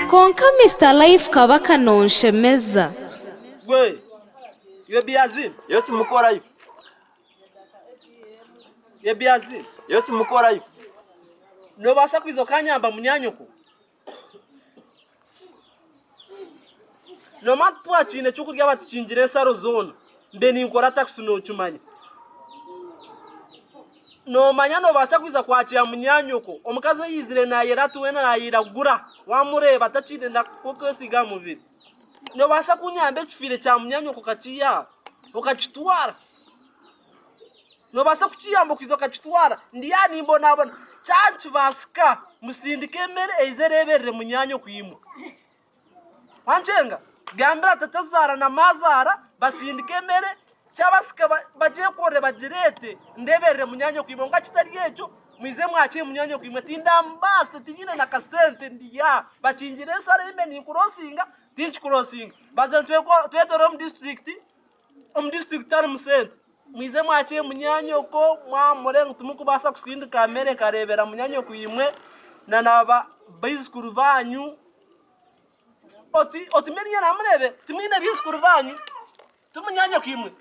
Kwonka Mister Life Kabaka nonshemeza. Gwe, iwe Biazin. Yes muko life. Iwe Biazin. Yes muko life. Nobaasa kwiza okanyamba munyanyoko? Noomanya titwakiine ky'okurya batukingire ensaro zoona. Mbe ninkora takisi nookimanya. Noomanya noobaasa kwija kwakira munyaanyoko, omukazi oyaizire naayera ati weena naayiragura, waamureeba takiine n'ak'okwesiiga aha mubiri. Noobaasa kunyamba ekifiire kya munyaanyoko okakiiha aha okakitwara? Noobaasa kukiyamba okaija okakitwara? Ndi aha nimbonabona. Kyaba nikibaasika, musindike emere eije ereeberere munyaanyoko imwe. Wankyenga? Gambira tatazaara na maazaara basindike emere, kyabasika bagyekorere bagireete ndeeberere munyaanyoko imwe. Kwonka kitari ekyo, mwije mwakire munyaanyoko imwe. Tindamubaasa, tinyine na kasente, ndi aha. Bakingire ensaro ei mbe ninkurosinga, tinkikurosinga. Baze twetoorore omu disiturikiti. Omu disiturikiti harimu sente. Mwije mwakire munyanyoko mwamure ngu timukubaasa kusindika mere nkareebera munyanyoko imwe na na baijukuru baanyu. Oti oti mbwenu nyowe naamureebera timwine baijukuru baanyu ti munyanyoko imwe.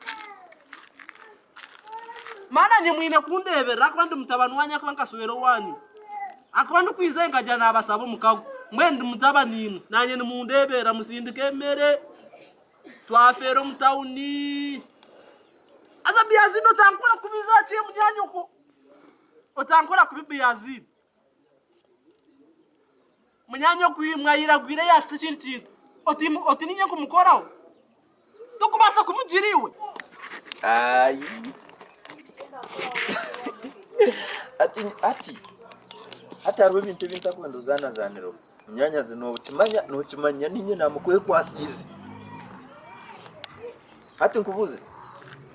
Maana nyowe mwine kundeeberera ahakuba ndi mutabani waanyu ahakuba nkashwera owaanyu. Ahakuba ndikwija nkagira naabashaba omukago mbwenu ndi mutabani imwe naanye nimundeeberera musindike emere. Twafeera omu tawuni. Haza Biazini otankora kubi iza munyanyoko. Otankora kubi Biazini. Munyanyoko imwe ayiragwire yashusha ekindi kintu. Oti oti ninye nkumukoraho? Tokubaasa kumugira iwe? Ayi. Ati ati hati hariho ebintu ebi ntakwenda ozaanazaanireho. Munyaanyazi nookimanya nookimanya niinye naamukwekwasiize. Hati nkubuuze,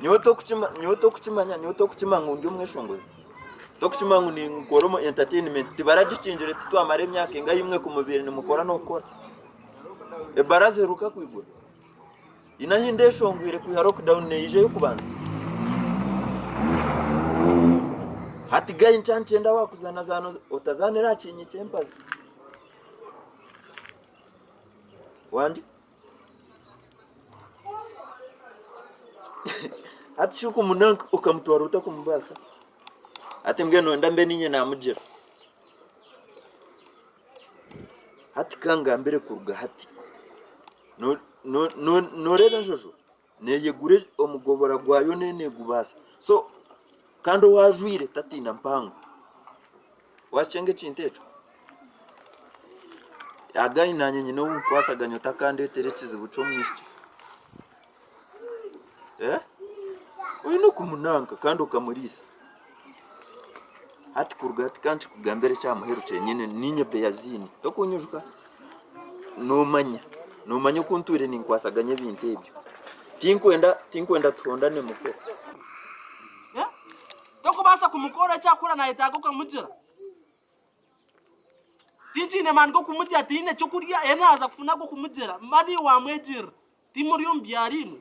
nyowe tokukima nyowe tokukimanya nyowe tokukima ngu ndi omweshongozi? Tokukima ngu ninkora omu entertainment? Tibaragikingire titwamara emyaka engahi imwe kumubaire nimukora n'okukora? Ebaraza eheruka kwigura? Haine ahu ndeshongwire kwiha lockdown neija ey'okubanza? Hati guy nkya nikyenda wakuzaanazaana otazaanira aha kiinyi ky'empazi. Wangye? Hati shi okumunanka okamutwara ota kumubaasa? Hati mbwenu noyenda mbe niinye naamugira? Hati kangambire kuruga hati. Nooreeba enjojo neeyegura omugobora gwayo neegubaasa so kandi ou ajwaire tatiina mpango. Waakyenga ekintu ekyo? Again naanye nyine ou nkukwasaganya otakandeetera ekizibu ky'omwishiki. Oine kumunanka kandi okamuriisa. Hati kuruga hati ka nkikugambire eky'aha muheru kyenyine niinye Beaziini. Tokunyijuka? Noomanya, noomanya oku ntwire ninkwasaganya ebintu ebyo. Tinkwenda, tinkwenda tuhondane muko. Tokubaasa kumukora eki akukora nayetaaga okamugira. Tinkiine maani g'okumugira, tihaine ky'okurya, ebi naaza kufuna ag'okumugira, mani iwe wamwegirira. Timuri omu byaro imwe?